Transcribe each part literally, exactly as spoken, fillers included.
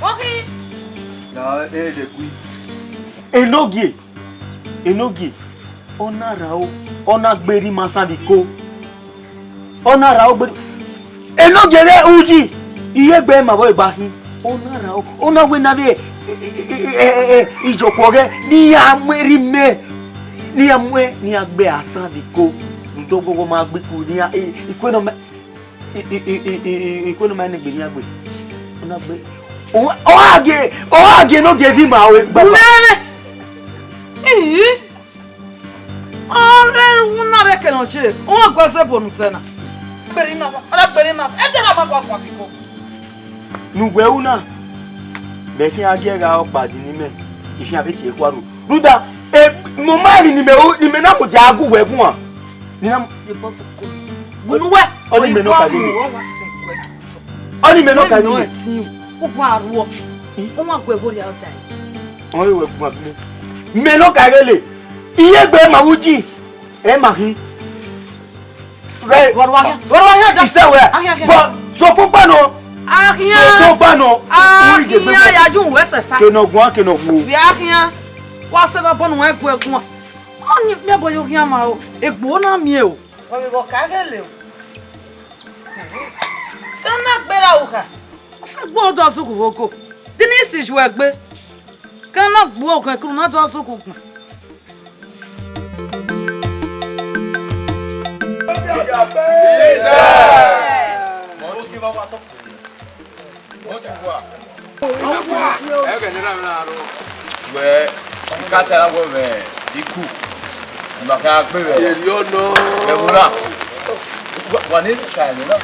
Okhi. Na, e de gui. Enogie, Enogie, ọ na rra o, ọ na gbe erha ima asan vbe iko. Ọ na rra o gbe, Enogie rre uyi, iye egbe ma vbe gba khin. Ọ na rra o, ọ na wẹ ne avbe ijọkuọ ghẹ, ne iran mu erha imẹ, ne iran mu, ne iran gbe asan vbe iko. Rhunmwuda ọghọghọ ma gbe iku, ne iran, i, i, iko nọ ma, i, i, i, i, i, iko nọ ma ne egbe ne iran gbe. Ọ na gbe, ọ, ọ gha gie, ọ gha gie Enogie ghi ma ore gbagba. Nene. Ii. Ọ rre ru na rre kene ọ je, ọ gu ẹzẹ ebo ne u sẹ na. Gbe erha ima asan, ọ na gbe erha ima asan, ẹ dẹ na ma gua guan vbe iko. Ne uwẹ ru na, mẹ khian gie gha ọkpa di ne imẹ, I khian vbe tie khuarhu. Rhunmwuda, e, mẹ ma emwi ne imẹ ru, ne imẹ na mudia gu wẹ guan. Ne I na mu- Ye bọ fo ko. Wunu wẹ. Ọ ni mẹ nọ ka gele. Ọ ni mẹ nọ ka gele. Ẹ ti u gua ruọ. Ọ ma gu ẹvbo rhia ọta. Ọ i wẹ guan mẹ. Mẹ nọ ka gele. Iye egbe ma vbe uyi. Ẹ ma khin. Vbe- Vbe ọ rua khian? Vbe ọ rua khian da? Isẹ wẹ. A khian khian. Bọ, sokpan gba nọ. A khian. Sokpan gba nọ. A khian, ya ju wẹ sẹ fa. Kene ọ guan, kene ọ wu. Vbe a khian. Wa sẹ vbe abọ ne uwẹ gu ẹ guan. Ọ ni miẹn bọ yo khian ma o. Egbe na miẹn o. Ọ vbe ghe ọ ka ghele o. Ke na gberra ru kha. Ọ sẹ gbe odọ zughu vbe ogo. Di ne isi ju ẹgbe. Ke na gbe okhuo ẹkunu na do zughu gbọn. Wẹ, I ka ta ẹre wẹ, iku, ima khian gbe vbe. Eri ọnọ. Ẹvbo na. Wa, wa ne ka ẹmwẹ na.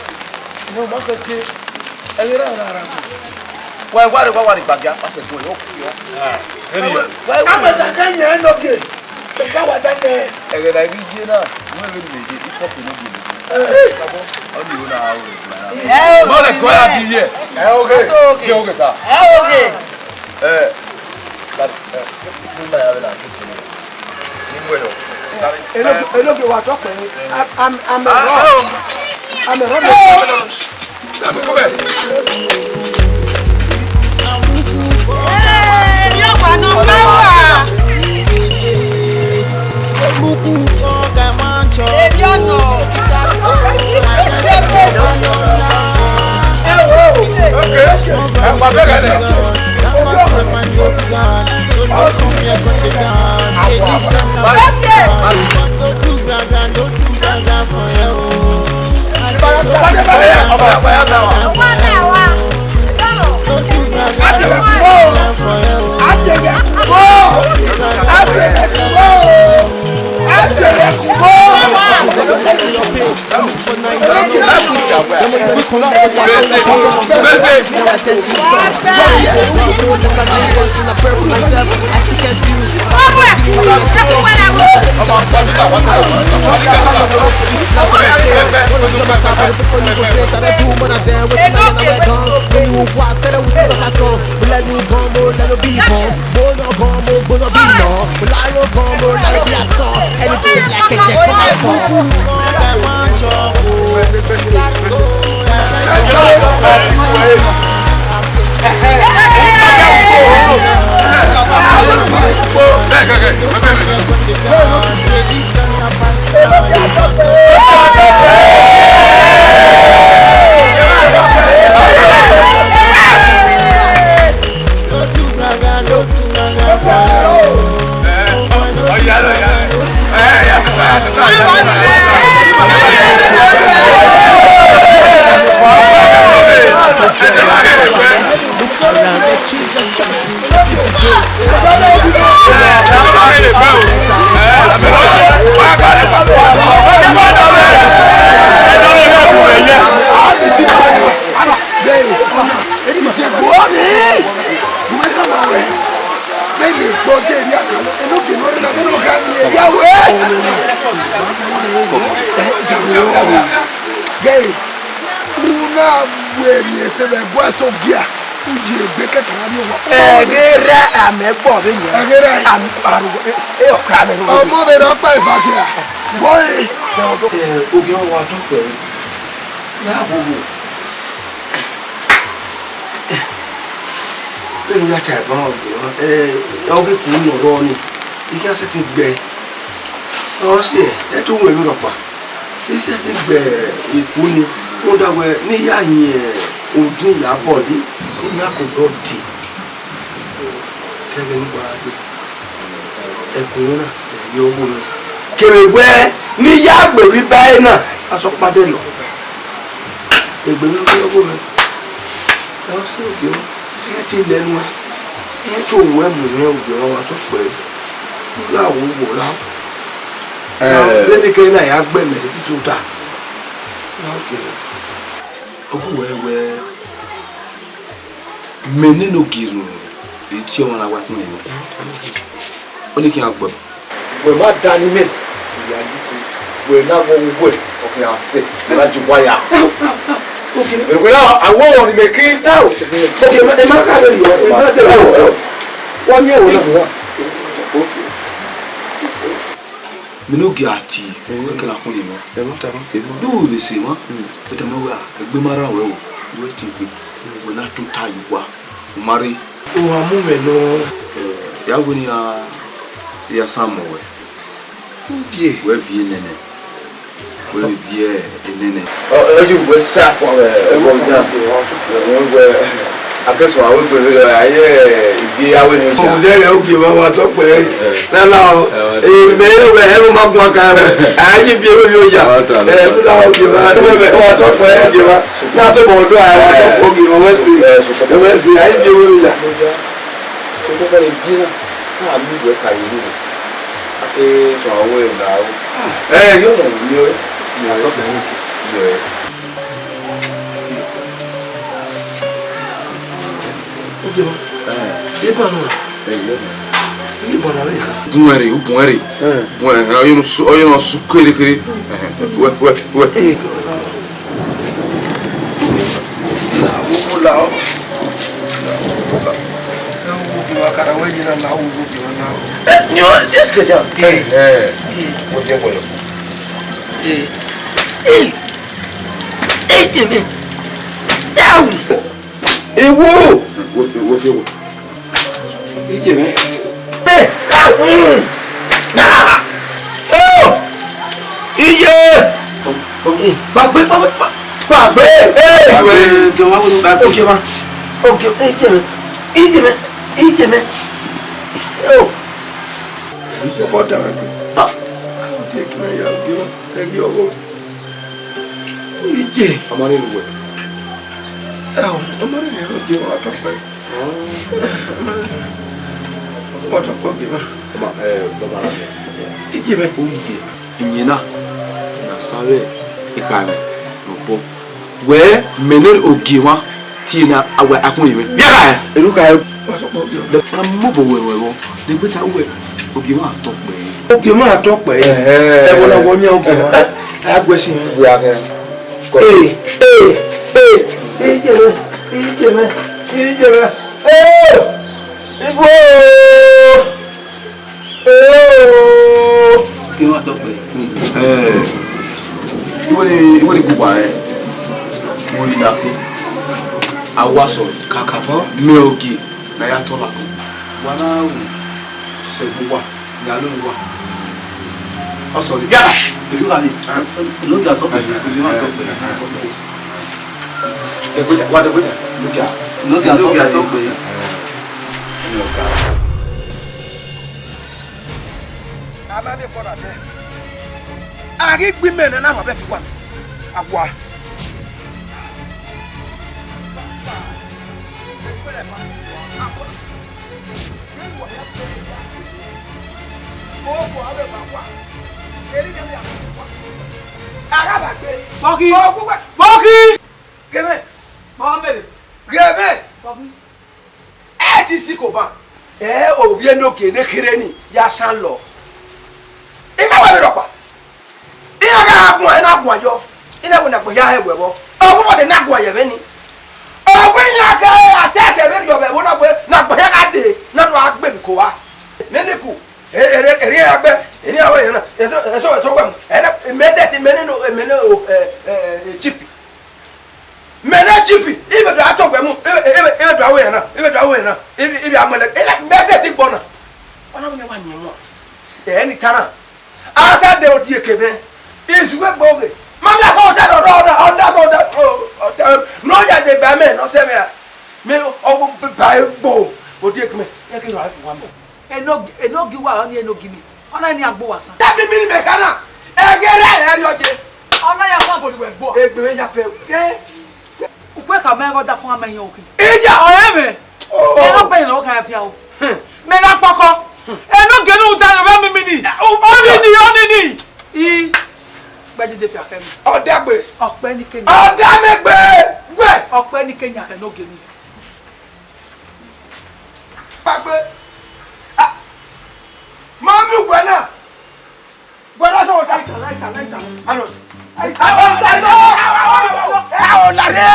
Ne ọ ma kẹke, ẹghe ra ra ra. Wa, wa re, wa, wa re gbagia, wa sẹ gun yo. Ah, very well. Wa, wa, agbada ka yẹn nọ ge. Ẹghe na i ghi ye na, wẹ vbe ne imẹ ye, I kọfẹ ne ọ ye. Ọ ni ọ na ru. Ẹ o. Mọ lẹ kọ ya di ye. Ẹ oge. Ẹ oge. Ye oge ta. Ẹ oge. Ẹ. Ka, ẹ, ni ma ya vbe na. Ni mu yo. Enogie, Enogie wa tọ pẹ ni. Am, am, am, ah, oh. Am, am. Anything you like, come and suck. Vbene egbe ọdẹ erriọ kan, enogie ne ọ rre na, vbene ọ gha miẹn erriọ wẹ. Ghe, u na wẹ emwi ese vbe ẹguae sẹ ogia, u ye egbe kẹkan gha rrie owa. Ẹghe ra amẹ gbọ vbe yan. Ẹghe ra. Am-, aro, e, e, ọkra mẹ ro. Ọmọ vbe rọ kpa eva kia. Wọ e. Eh, ogie wa dọkpẹ. Na wo wo. Ẹmwẹ ya ta ẹban ọghe mwa, ẹ, ọ ghi ku nọ rrọọ ni, I khian sẹtin gbe ẹe. Ọ si ẹe, ẹ te wẹ emwi rhọkpa. I sẹtin gbe ikun ni, rhunmwuda wẹ ne I ya yin odin ya bọ ni, I na ke odọ dee. Kẹghẹ ne uwa gha dee. Ẹko mwẹ na, ẹre ọ gho mwẹ. Kevbe wẹ ne I ya gbe emwi ba ẹre na, asọkpa dẹrriọ. Egbe mwẹ ọ gho mwẹ. Ẹ ọ sẹ ogie mwa, ẹ te lẹ nuẹn, ẹ te owẹ mu mwẹ ogie mwa, wa tọ kpẹẹ. U gha wo wo la. Ẹ. Vbene kẹrẹ na ya gbe mẹ titi ota. Na ogie mwa. Ọ gu wẹ wẹ, mẹ nene ogie ru, ẹ i tie ọmwa na wa kpẹn nọ. Ọ ni khian gbẹ. Wẹ ma da ne imẹ, wẹ na wọ uwẹ, ọ khian sẹ, wẹ na ju waya. Wẹ na, a wọ ọmọ ni mẹ ke. Ogie, ẹ ma gha vbe rriọ, ẹ ma sẹ vbe rriọ. Wa miẹn ẹvbo na. Mẹ ne ogie a tie, wẹ kẹlẹ a khuẹnnẹ mẹ. Ẹ ma ta ma ke mọ. Do vbe sẹ mwa. Wẹ tama wẹ, egbe ma rran wẹ o, wẹ tie egbe. Wẹ na tota ye uwa, u ma rre. Owa mu mwẹ nọ. Ya wẹ ne I ya, I ya san mọ wẹ. Ogie. Wẹ viẹ nene. Wẹ viẹ nene. Ọ, ọ, you were sad for, uh, a long time. Wẹ, akẹsọ, a wẹ gbe vbe, a ye, ibi a wẹ ni oja. Ọmọdé rẹ ogie ma wa tọ pẹ. Nana o. Eh, mẹ, mẹ, ẹ ma gun aka mẹ. A yi bi ewé yóò yà. Ẹ, bí la ogie ma, ẹ, mẹ, wa tọ pẹ ogie ma. Na so mọ ọdọ, a wa tọ pẹ ogie ma, wẹ si. Wẹ si, a yi bi ewé yóò yà. Sokoko rẹ viẹ na, na miẹn wẹ ka ye ru. A ke sọ aro ẹre na aro. Ẹ, yọ nọ, yọ ẹ. Yọ ẹ. Yọ ẹ. Ogie ma. Ẹ. Eba nọ. Ẹ, yọ nọ. Eba nọ ya. Bun ẹre, bun ẹre. Ẹ. Bun ẹre, ọ yọ nọ su, ọ yọ nọ su kere kere. Ẹ, wẹ, wẹ, wẹ. Ẹ. Iwu! Wo fi, wo fi wo. Iye mẹ. Ẹ, ah, mm. Ah. Oh! Iye! Gbàgbé, gbàgbé, gbàgbé. Ẹ, gbàgbé, gẹ̀wá wo ló gbàgbé? Oge ma. Oge, iye mẹ. Iye mẹ. Iye mẹ. Oh. Èyí ṣe kọ́ dàgbà pé. Ah. Àwọn díẹ̀ kí wọ́n yà oge wọn. Ẹ yí ọwọ́. Iye. Ọmọ nínú wẹ̀. Ẹ, ọmọ nínú oge wọn, àtọ́pẹ́. Ọmọ tó kọ gbe ma. Ọmọ, ẹ, bàbá rẹ. Iye mẹ. Oye. Ìyẹn náà, na sa vbe ikha rẹ, nọ bọ. Wẹ, mẹ ne ogie mwa tie na, a wẹ akun yẹn mẹ. Bia ka ẹ. Eru ka ẹ. Ọmọ tó kọ gbe ma. Na mọ bọ wẹ wẹ wọ. De gbe ta wẹ, ogie mwa tọ pẹ. Ogie mwa tọ pẹ. Ẹhẹ. Ẹ wọ na wọ miẹn ogie mwa. A gbẹ si mẹ. Wẹ a kẹ. Ee, ee, ee, iye mẹ, iye mẹ, iye mẹ. Ee, igwe ooo. Ee ooo. Kí wọ́n tọ́ pẹ̀. Ẹ, iwe ni, iwe ni gbogbo ẹ. Mo rí na pé. A wá sọ. Kàkà fọ́. Mi ò gè. Na ya tọ́ la. Wa na wò. Sẹ̀gbọ́n wa. Ìyá ló ń wà. Ọ sọ ni. Yàrá. Ìlú kàní. Ìlú kàní. Ìlú kàní. Ẹgbẹ́ta, wá dẹ́gbẹ́ta. Ìlú kàní. Ìlú kàní. A ma miẹn kpọna dẹ. A ghi gbe imẹ nẹ na ma vbe fi wa. A wa. Bọki. Bọki. Gẹmẹ. Bọmẹrẹ. Gẹmẹ. Bọki. Ẹ ti si ko ban. Ẹ, ovbi enogie ne kherhe ni ya san lọ. I ma wẹ vbe rhọkpa. Iran gha guan, ẹ na guan yọ. I na wẹ ne agbọn hia hẹ wẹ vbọ. Ọ gu wọde na guan ye ẹmwẹ ni. Ọ wẹ iran khẹ a te ẹsẹ vberriọ vbe ẹvbo na wẹ ne agbọn hia gha dee, na do gha gbe emwi ko owa. Mẹ ne ku, ere, ere iran gbe, ere iran wẹ iran na, eso, eso, eso wẹ mu. Ẹ na, mẹ sẹ ti, mẹ ne no, mẹ ne o, ẹ, ẹ, ẹ, chief. Mẹ ne chief, I vbe do a Ọgbẹ mu, ebe, ebe, ebe do aro na, ebe do aro na, ebe, ebe amọlẹ, ebe mẹsẹ ti gbọ na. Ọna wẹ wa yin wọn. Ẹ ni tana. Asa de odieke mwẹ. Izu wẹ gbo ghe. Ma mi asọ ọta nọ, nọ, nọ, ọta, ọta, ọta. No ya de ba mẹ, no se mẹ. Me ọgbo ba egbo. Odieke mwẹ. Ẹ ke rọ afi wa mọ. Enogi, enogi wa, ọni enogi mi. Ọna ni agbo wa san. Dabi mi ni mẹ kana. Ẹghe rẹ ẹ rọ je. Ọna ya san boli wẹ gbo. Egbe mwẹ ya fẹ. Ẹ. Ukwe ka mẹ gọ da fun amẹ yan oke. Iya. Ọrẹ mẹ. Oh. Ẹ na bẹ na oka ya fia o. Hmm. Mẹ na kpọkọ. Hmm. Enogi ne u da rẹ mi mi ni. Ọni ni, ọni ni. I. Gbẹdede fia kẹ mi. Ọdagbe. Ọpẹ ni kenya. Ọdamegbe. Wẹ. Ọpẹ ni kenya enogi ni. Pagbe. Ah. Ma mi wẹ na. Wẹ na sọ ta. Laita, laita, laita. Ano. Laita. Ao lare.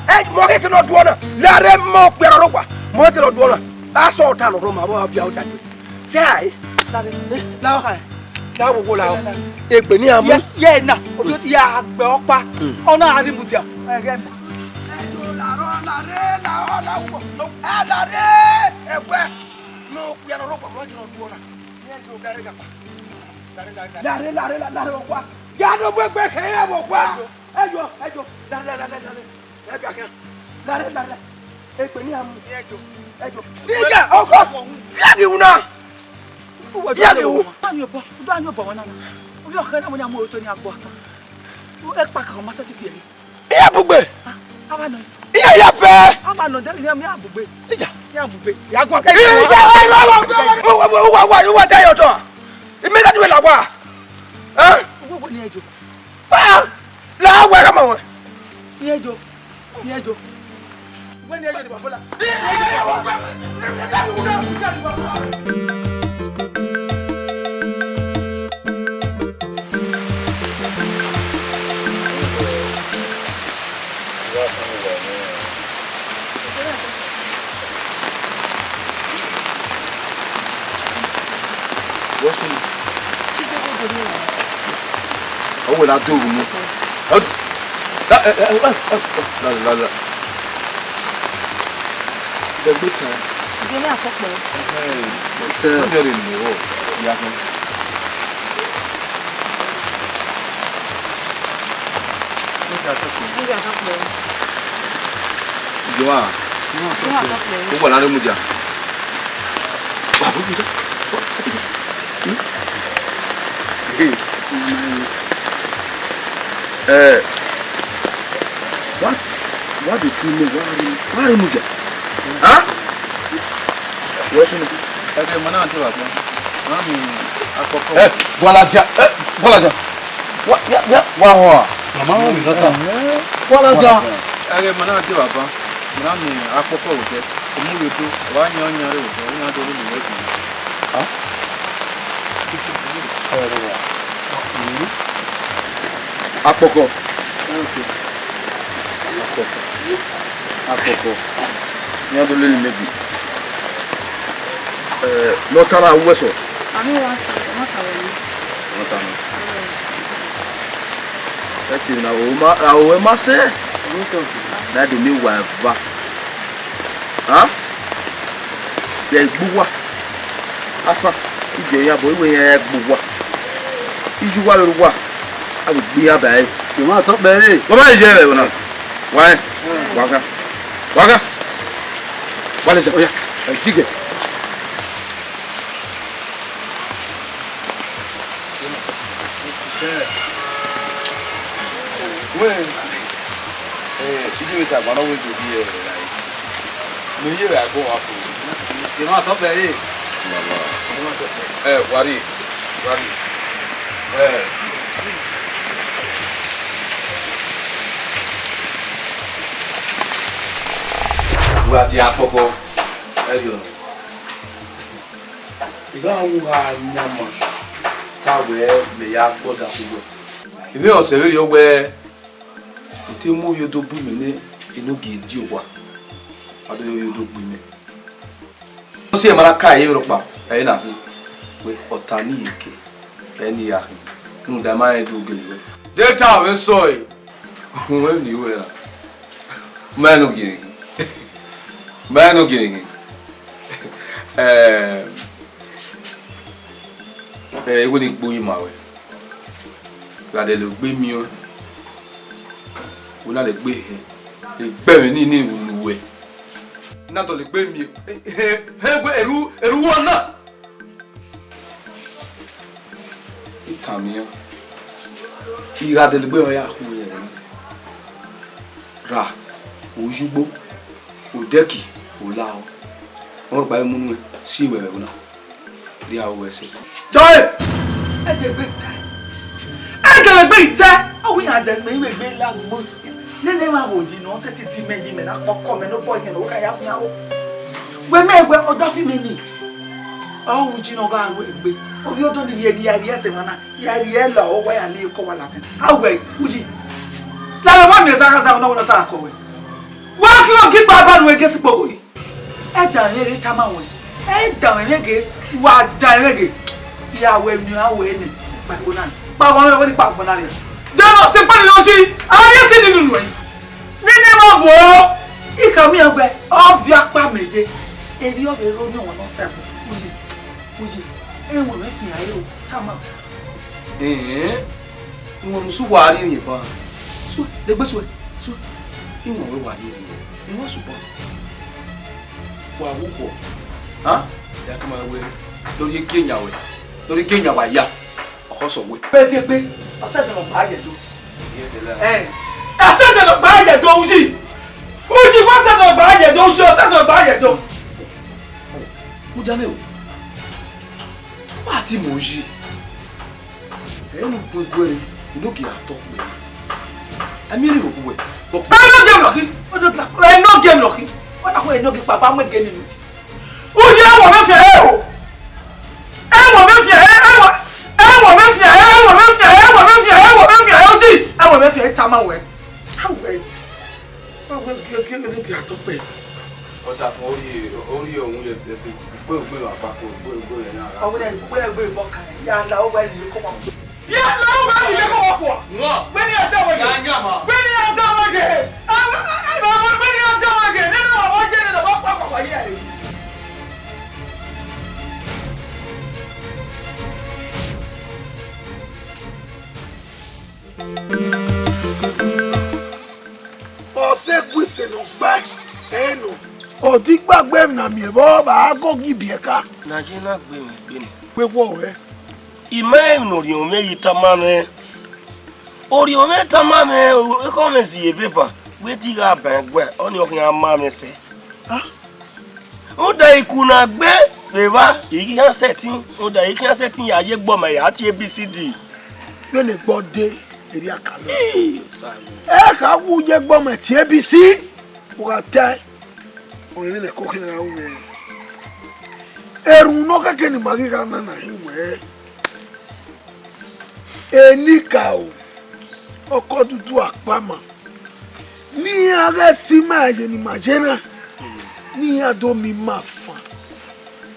Eh, mo ke ke no duona. Lare mo pe ro gba. Mo ke no duona. Asọ ta no ma mo bia o ta. Se ai. Lare. Eh, la. Ai. La wo wo la o. Egbe ni amu. Ye, ye na. Ojo ti ya gbe ọkpa. Hmm. Ọna a ri mudia. Ẹgẹ mi. Ejo la ro, lare, la o, la wo. No, a lare. Egbe. No, pe ro gba mo ke no duona. Ye jo gare gapa. Lare, lare, lare, lare, okwa. Ya no bu egbe kẹ ya vbe okwa. Ẹjo, ẹjo, lare, lare, lare, lare. Ẹ bia khian. Lare, lare. Egbe ni amu. Ẹjo, ẹjo. Iya, ọkọ. Iya ghi wu na. Iya ghi wu. Ani obo, do ani obo wọn na. Obi ọkẹ na mo ni amu oto ni agbo asa. U ekpa ka ma sẹtin fi ẹre. Iya bugbe. Ah, aba nọ. Iya ya fẹ. Aba nọ de, iya mi abugbe. Iya. Iya bugbe. Ya gua ke. Iya, wa, wa, wa, wa, wa, wa, ta yo to. Ime da tuwe la wa. Eh? Wo, wo, ni ẹjo. Ah, la wa ka ma wa. Ni ẹjo. Ni ẹjo. Wo ni ẹjo ni babola. What's wrong? Ọ wẹ la do oru mu. Ọ, la, la, la, la, la. Dẹgbe tan. Ìgbẹ́ ní àkọ́pọ̀. Ẹhẹ́n, sẹ, sẹ. Wọ́n jọ lè lè wọ̀, ìyá kan. Nígbà tó kù. Nígbà tó kù. Ìjọba. Nígbà tó kù. Ó wà lálẹ́ mú jà. Wà á bójú tó. Hey. Eh, what, what the two men, what are you, what are you, Muja? Huh? What's your name? Ẹgbẹ́ mọ náà ti wà fún. Màá mi àkọ́kọ́. Eh, Bọ́lájà, eh, Bọ́lájà. Wá, yá, yá, wá hàn á. Màmá wọn mi lọ́tà. Bọ́lájà. Ẹgbẹ́ mọ náà ti wà fún. Màá mi àkọ́kọ́ òjẹ́. Òmùwẹ̀dọ́, wàá yan yan rẹ̀ òjẹ́, ó yan tó lónìí rẹ̀ kìí. Huh? Akpọkọ. Akpọkọ. Akpọkọ. Iran do lele imegbe. Eh, ne ọ ta na ru ẹsọ? Ani wa sọ, ọ ma ta wẹ ni. Ọ ma ta na. Ẹ tie na, o ma, a o ma sẹ. Na do mi wa eva. Ha? Vbe egbe uwa. Asan, iye iran bọ, iwẹ iran egbe uwa. Iye uwa vbe uwa. A vbe gbe iran ba ẹre. Mama tọ kpẹ re. Mama ye vbe na. Wa ẹ. Wa gha. Wa gha. Wa le ja. Oya. Ẹ gige. Wẹ, eh, iye vbe ta gba nọ wẹ do bi ẹ. Me ye vbe agbọn wa ko. Ẹ ma tọ bẹre. Ẹ, wari, wari. Ẹ. Wa ti akpọkọ. Ẹ jọ. I gha wu gha yan ma ta wẹ mẹ ya gbe ọdafẹn wẹ. Emwi ọsẹ vberriọ wẹ, u te mu ovbi odo gbe imẹ ne, enogie di owa, a do ya ovbi odo gbe imẹ. Ọ si ẹmwata ka ẹre rhọkpa, ẹre na khin, wẹ ọta ne I ye ke, ẹre ne I ya khin, rhunmwuda ma rẹn do gele wẹ. De ta mwẹ sọe, wẹ ni wẹ ra? Ma rẹn ne u gie. Ma no gini. Eh, eh, iwe ni gbu ima wẹ. Gha dẹlegbe miẹn, u na dẹlegbe hẹ, egbe mwẹ ni ni unu wẹ. Na dọlegbe miẹn, eh, eh, eh, wẹ eru, eru wọ na. I tama iran, I gha dẹlegbe ọ ya khu ẹre na. Ra, u yu ugbo, odẹki, u lahọ. Ọmọ kpa mu nuẹn, si wẹ vbe ẹvbo na. Rhie aro ruẹ ẹse. Joy! Ẹdẹgbe ta. Ẹdẹgbe ta. Ọ wẹ iran dẹgbe, iwẹ egbe la ugbo. Nene emwa vbe oyi ne ọ sẹtin di mẹ yi mẹ na kpọkọ mẹ ne obọ yẹn ne ọ gha ya fian ro. Wẹ mẹ wẹ ọdafẹn mẹ ni. Ọ ru ji ne ọ gha ru egbe. Ovbi odọ ni rhie ne I ya rhie ẹse emwa na, I ya rhie la ọ wa ya ne ekọ wa latin. A wẹ uyi. La vbe wa miẹn zaghaza ọna wẹ ne ọ sa kọ wẹ. Wa khin ogi kpa ba ru egesi kpogho yi. Ẹdẹ mwẹ ghe tama wẹ, ẹdẹ mwẹ ghe, wa da mwẹ ghe, ya wẹ miẹn a wẹ nẹ, kpa ẹvbo na, kpa ẹvbo na, wẹ ni kpa ẹvbo na rre. De ma sẹ pani nọ ji, a rhie ẹtin ni nunu ẹn. Nene ma vbo, I ka miẹn wẹ, ọ viọ akpa mẹ ye, erriọ vbe rre orhiọn ọmwa ne ọ sẹ ẹvbo, uyi, uyi, ẹmwẹ mwẹ fian ẹre o, tama. Ẹn, iwẹn ne usu wa rhie rhie ban. Suẹ, degbe suẹ, suẹ. Iwẹn wẹ wa rhie rhie, iwẹn sukpọn. Wa wu khuọ, ha? Ya tama wẹ, ne ọ rhie gie yan wẹ, ne ọ rhie gie yan wa ya, ọ khọ sẹ wẹ. Bẹsiegbe, ọ sẹ ẹdẹ ne ọ gba ye do. Ẹn, ọ sẹ ẹdẹ ne ọ gba ye do, uyi. Uyi, wa sẹ ẹdẹ ne ọ gba ye do, uyi, ọ sẹ ẹdẹ ne ọ gba ye do. Mudia nẹ o. Wa ti mu uyi. Ẹ ne u gu ẹre, enogie a tọ kpẹẹ. A miẹn ne u gu wẹ. Enogie mlọki, enogie, enogie mlọki. Ọ na ho enogie kpakpa mu ege ninu. Uyi, ẹmwẹ mwẹ fian ẹre o. Ẹmwẹ mwẹ fian ẹre, ẹmwẹ, ẹmwẹ mwẹ fian ẹre, ẹmwẹ mwẹ fian ẹre, ẹmwẹ mwẹ fian ẹre, ẹmwẹ mwẹ fian ẹre, uyi. Ẹmwẹ mwẹ fian ẹre, tama wẹ. Awẹ. Ọ wẹ gie, gie, gie, gie a tọ kpẹẹ. Ọ ta fun, ọ rhie, ọ rhie ọhun ye, ye, ye, gbe, gbe, akpako, gbe, gbe, ya na gha. Ọ wẹ, gbe, gbe, bọ ka, ya la, ọ wẹ, rhie kọ ma fua. Ya la, ọ wẹ, rhie kọ ma fua. Wọ. Gbe ni a da wẹ. Ya nya ma. Gbe ni a da wẹ. Gbe ni a da wẹ. Nene wa wọ je, nene wa kpa, kpa, kpa, ye. Ọ sẹ gu ise ne ọ gba ẹre nọ. Ọdọ igbagbe na miẹn vbe ọ vbe a gọgọ ibiẹka. Na ye na gbe mwẹ gbe nẹ. Wẹ wọ hẹ. I ma rẹn emwi ne orhiọn mwẹ ghi tama mwẹ. Orhiọn mwẹ tama mwẹ, ekhọe mwẹ si eve eva, wẹ te I gha ban ẹguae, ọnii ọ khian ma mwẹ sẹ. Ah. Rhunmwuda iku na gbe vbe evba, I ghi khian sẹtin, rhunmwuda I khian sẹtin ya ye egbe ọmwa ya tie A B C D. Vbene egbe ọ dee, erriọ a ka lọ. Ii, osa. Ẹ kha wu ye egbe ọmwa tie A B C, u gha tae, ọ rẹn ne ẹko khian gha ru mwẹ. Erhunmwu ne ọ khẹke ne ima ghi gha na na hin wẹẹ, enikaro, ọkọ dudu akpama, ne iran ghẹ si ima ye ne ima ye na, ne iran do miẹn ima fan,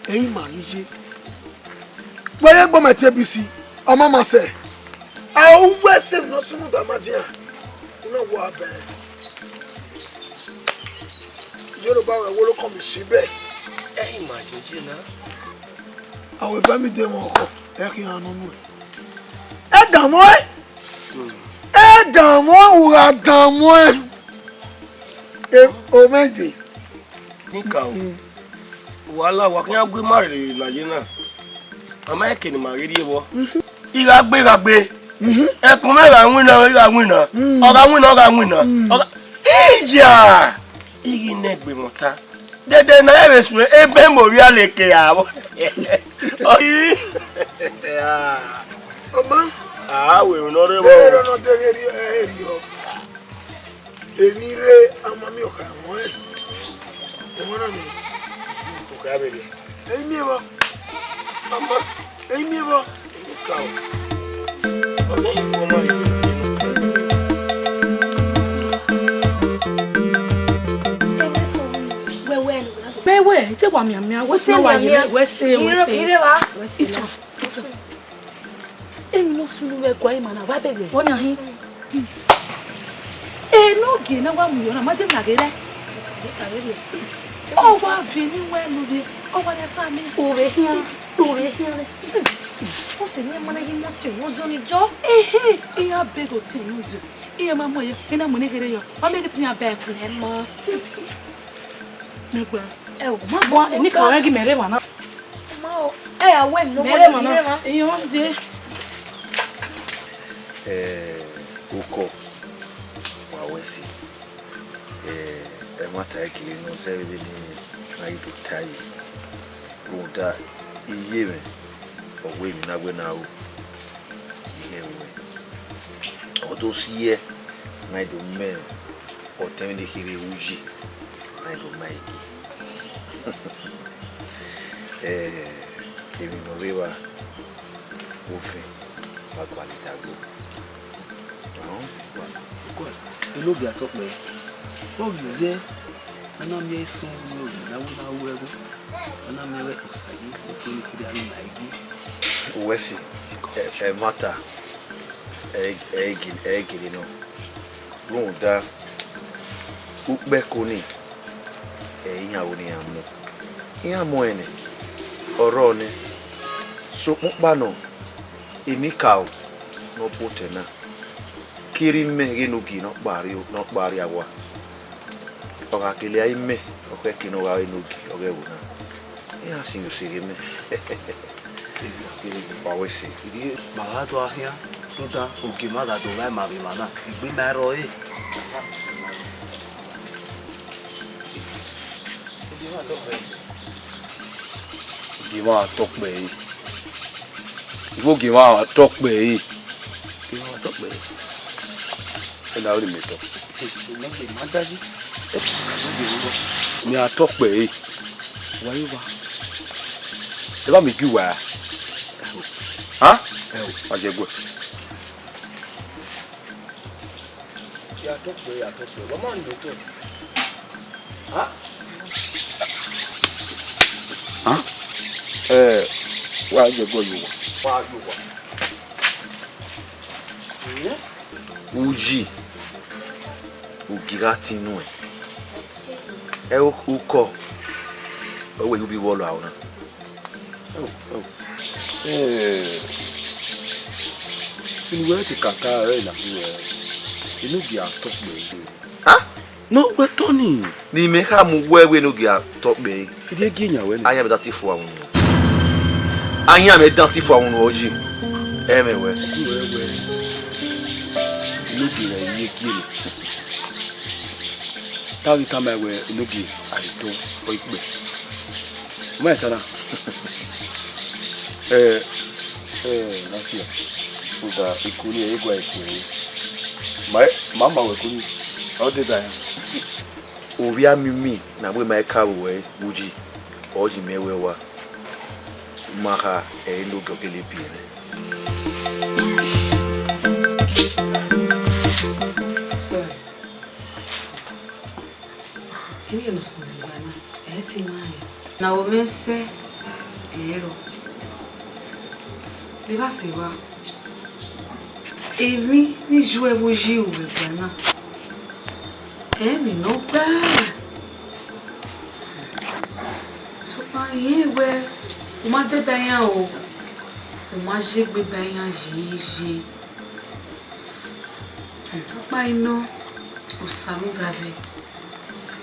ẹ i ma ghi ye. Wẹ ye egbe ọmwa tie A B C, ọ ma ma sẹ. A ru wẹ sẹ emwi ne ọ sunu da ma dian, u na wa bẹn. Yoruba wẹ wolo kọ mi si bẹ. Ẹ i ma ye ye na. Àwọn ìbá mi dé wọn kọ, ẹ kí n hàn nínú ẹ. Ẹ dààmú ẹ. Ẹ dààmú ẹ, ò gha dààmú ẹ. Ẹ, o mẹ dé. Nika o. Wàhálà wa khian gu ima rre na ye na. A ma ẹke ne ima ghi rrie vbọ. I gha gbe, I gha gbe. Ẹkun mwẹ gha winna, I gha winna. Ọ gha winna, ọ gha winna. Ọ gha, iya! I ghi nẹ egbe mwẹ ọta. Dede na ẹ vbe suẹn, ebe mo vbia leke avbe. Ọma. A wẹ emwi ne ọ rre vbọ. Ẹ rọ nọ deghe erriọ, ẹ, erriọ. Emwi rre, a ma miẹn ọkha ẹmwẹ. Ẹmwẹ na miẹn. Ọkha vbe rre. Ẹ i miẹn vbọ. Ọma. Ẹ i miẹn vbọ. Ka o. Ọ ghi kọ ma rre. Wẹ wẹ, te wa mianmian, wẹ se wa ye, wẹ se, wẹ se. Ire wa. Wẹ se. Emwi ne ọ sunu vbe ẹguae ima na, wa bẹghe. Ọna hin. Enogie na wa mu yọ na, ma je na ghe rẹ. Ọ wa viọ eni wẹ ne ovbi, ọ wa rhie sa mẹ. Ovbi khian, ovbi khian re. Ọ sẹ ne ma na ghi mu ọtiọnrẹn ọdiọn ni jọ. Ehe, iran bẹghe ọtiọnrẹn ọdiọn. Iran ma mu ẹre, iran mu ne ghere yọ. Ọ mẹ ghi te iran bẹghe ẹtin ẹmọ. Mẹ gba. Ẹ o, ma bọ, eni ka wẹ ghi mẹ rre emwa na. Ma o, ẹ ya wẹ ne mẹ rre emwa na. Iran de. Eh, Ukọ, wa wẹ ẹse. Eh, ẹmwata ẹki ne ọ zẹ vbene a i do ta ẹre. Rhunmwuda iye mwẹ, ọ wẹ emwi ne a wẹ ne a ru, I ghẹ ru ẹn. Ọ do siẹ ne a i do mẹ ọtẹn vbene kherhe ru yi, ne a i do ma ẹe gie. Eh, emwi ne ọ rre evba, ovẹn wa gualọ idagbo. Enogie a tọ kpẹre, ọ ghi zẹ, a na miẹn eso ne ọ ghi na wu na ru ẹvbo, a na miẹn vbe Osayi, okpia ni kherhe a na ma ẹe gie. Uwẹ si, ẹ, ẹmwata, ẹ, ẹ, ẹ gele nọ. Rhunmwuda, ukpẹ ẹko nii, ẹ i iran ru ne iran mu. Iran mu ẹn nẹ, ọ rrọọ nẹ. Sokpan ọkpa nọ, enikaro ne ọ bu otọ na, kherhe imẹ ghe enogie ne ọ kpa rrie, ne ọ kpa rrie awa. Ọ gha kele a imẹ, ọ khẹke ne ọ gha re enogie, ọ ghẹ ẹvbo na. Iran sin use ghe mẹ. Wa wẹ ẹse. Rhie, ma gha do a khian, rhunmwuda ogie ma gha do vba ima vbe emwa na, egbe ma i rrọọ ẹre. Ogie ma tọ kpẹre. Igho ogie ma tọ kpẹre. Ogie ma tọ kpẹre. Ena ọnii mẹ tọ. Ogie ma da yi. Mẹ a tọ kpẹre. Wa ye wa. Eva mi gi uwa ra? Ha? Wa ye gue. Ya tọ kpẹre, ya tọ kpẹre. Wa ma nọ otọ. Ha? Ha? Eh, wa ye gue ye uwa. Wa ye uwa. Uyi, u ghi gha tin nuẹn. Ẹ, Ukọ, ọ wẹ yu bi vbọ lọ aro na. Ẹ, ẹ, ẹ, unu wẹ te ka ta ẹre na, enogie a tọ kpẹre. Ha? Ne ọ wẹ tọ ni. Ne imẹ kha mu wẹ wẹ enogie a tọ kpẹre. Ide gie yan wẹ ni. Ayan mẹ da te fua unu. Ayan mẹ da te fua unu ọ yi. Ẹ mwẹ wẹ. Wẹ wẹ. Enogie ra eni gie ni. Ta ghi tama wẹ enogie a i do ọ ikpe. Ma ta na. Eh, eh, Nasia. Uda ikuni e gua ikuni. Ma, ma ma wẹ kuni. Ọ de da ya. Ovbi amimi ne a wẹ ma i ka vbe ruẹ vbe uyi, ọ yi mẹ wẹ wa. Ma kha ẹre ne ogiọgele biẹ mwẹ. Sorry. Eni ne ọ sunu vbe egua na, ẹ i te ima rẹn. Ne a ho mwẹ sẹ, ẹ i rrọọ. Evba sẹ evba, emwi ni ju ẹvbo yi ru vbe egua na, ẹ i emwi ne ọ gba. Sokpan irẹn wẹẹ, u ma deba iran o, u ma ye egbe ba iran yeye. Ọkpa inọ, Osanudazi,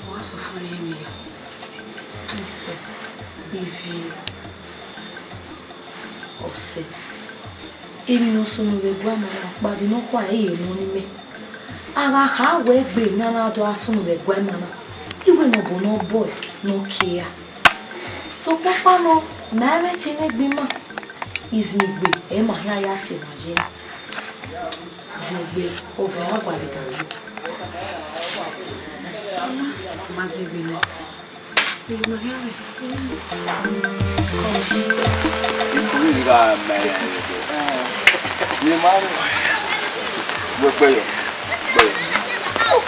ọ gha sẹ ọfumwẹ ne emwi ya. Isẹ, ivie, ọsẹ. Emwi ne ọ sunu vbe egua ima na, kpao ne ọ khua ẹre ye emọ ne imẹ. A gha kha wẹ egbe ne a na do a sunu vbe egua ima na, iwẹ ne ọ bọ ne ọ bọe ne ọ kie ra. Sokpan ọkpa nọ, ma i mwẹ ẹtin mwẹ gbe ima, izin egbe, ẹ ma hia ya te ma ye. Zin egbe, ovẹn a gualọ dan ye. Ma zin egbe nẹ. Ikuru ni gha mẹ. Ni ma. Gbe, gbe yo. Gbe yo.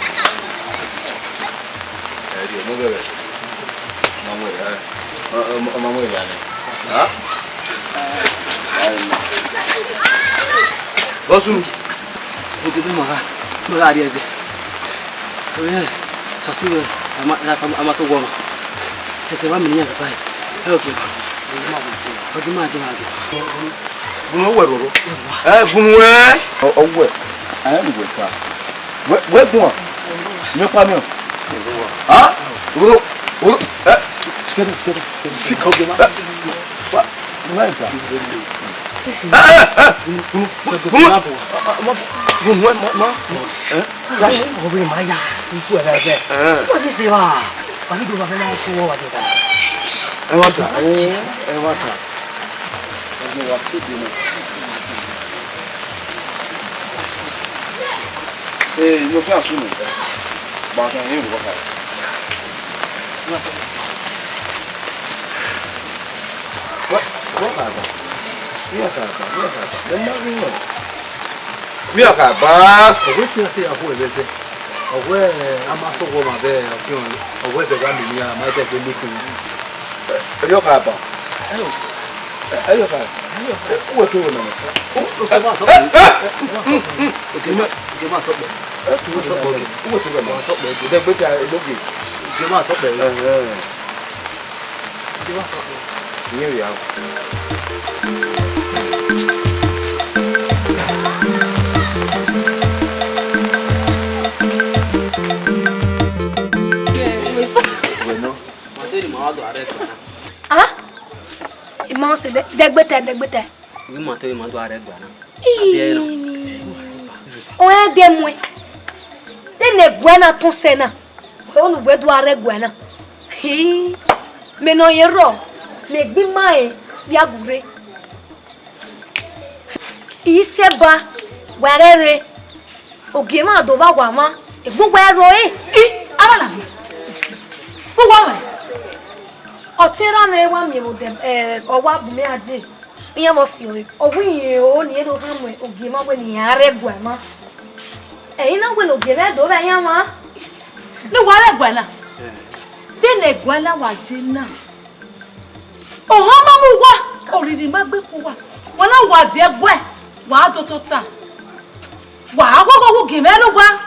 Ẹ di ọmọ gẹrẹ. Ọmọ wẹrẹ, ẹ. Ọ, ọ, ọmọ wẹrẹ, ẹ. Ha? Bọ́sù, mo ti bí màá, mo rà rí ẹsẹ̀. Oyè, sàtúwẹ̀, a máa, a máa tó wọ̀ ọ́. Ẹsẹ wa mi nian baba. Ẹ, okay. Ọ ghi ma dee, ọ ghi ma dee. Gun wẹ roro. Ẹ, gun wẹ. Ọ wẹ. Ẹ, ni wẹ ka. Wẹ, wẹ gun. Mi pa mi. Ha? Roro. Roro. Ẹ. Sikẹ, sikẹ. Sikẹ, okay, ma. Ẹ. Wa. Gun wẹ ka. Ẹ, ẹ, ẹ. Gun, gun, gun. Gun wẹ, ma, ma. Ẹ. Ọghe ma ya, ikú ẹrẹ ẹgbẹ. Ẹ. Wọ́n ti ṣe wa. Wọ́n ti dùn wá fẹ́ máa ṣọwọ́ wa dé ta. Ẹ wá ta, ẹ, ẹ wá ta. Ẹ jẹ́ wa kéde náà. Ee, yóò fẹ́ àsùnwọ̀n. Bàtà yẹn ò wọ́pàá. Wọ́n, wọ́n kà bá. Wọ́n kà bá, wọ́n kà bá. Ẹ má rí wọn. Wia ka ba. Ọghe te iran te ya hu ẹvbo ẹzẹ. Ọghe, eh, a ma sẹ ọghe ọmwa vbe ọtiọnrẹn, ọghe ẹzẹ wa miẹn iran, a ma dẹ gbe leke iran. Erriọ ka ba. Erriọ ka. Uwẹ ke wẹ nọ. Oke ma tọ kpẹ. Uwẹ ke wẹ nọ. Dẹgbe ta enogie. Oke ma tọ kpẹ. Ẹhẹn. Iye vbe aro. Wẹ nọ. Ah? Ima sẹ dẹ, dẹgbẹtẹ, dẹgbẹtẹ. Ima te ima do arẹ gba na. Ii. Ọnrẹn de muẹn. Dene ẹguae na tọn sẹ na. Wẹ unu wẹ do arẹ ẹguae na. Hii. Mẹ ne ọ ye rrọọ, mẹ gbe ima rẹn vbe agbọn rre. Isẹba, wa rẹrẹ, ogie mwa do vba wa mwa, egbe uwa ẹrọ ẹre. I, avbe na, uwa mwẹ. Ọtẹn erha mwẹ wa miẹn vbe odẹ, eh, ọ wa bu mẹ aje. Iran vbe ọ si ọre, ọ wẹ irẹn ro ne irẹn do khan mu ogie mwa wẹ ne iran rre ẹguae mwa. Ẹre I na wẹ ne ogie mwẹ do vba iran mwa. Ne uwa rre ẹguae na, de ne ẹguae na wa ye na. Ohan ma mu uwa, oriri ma gbe ku uwa. Wa na wa die ẹguae, wa do tota. Wa ghọghọ vbe ogie mwẹ ne uwa.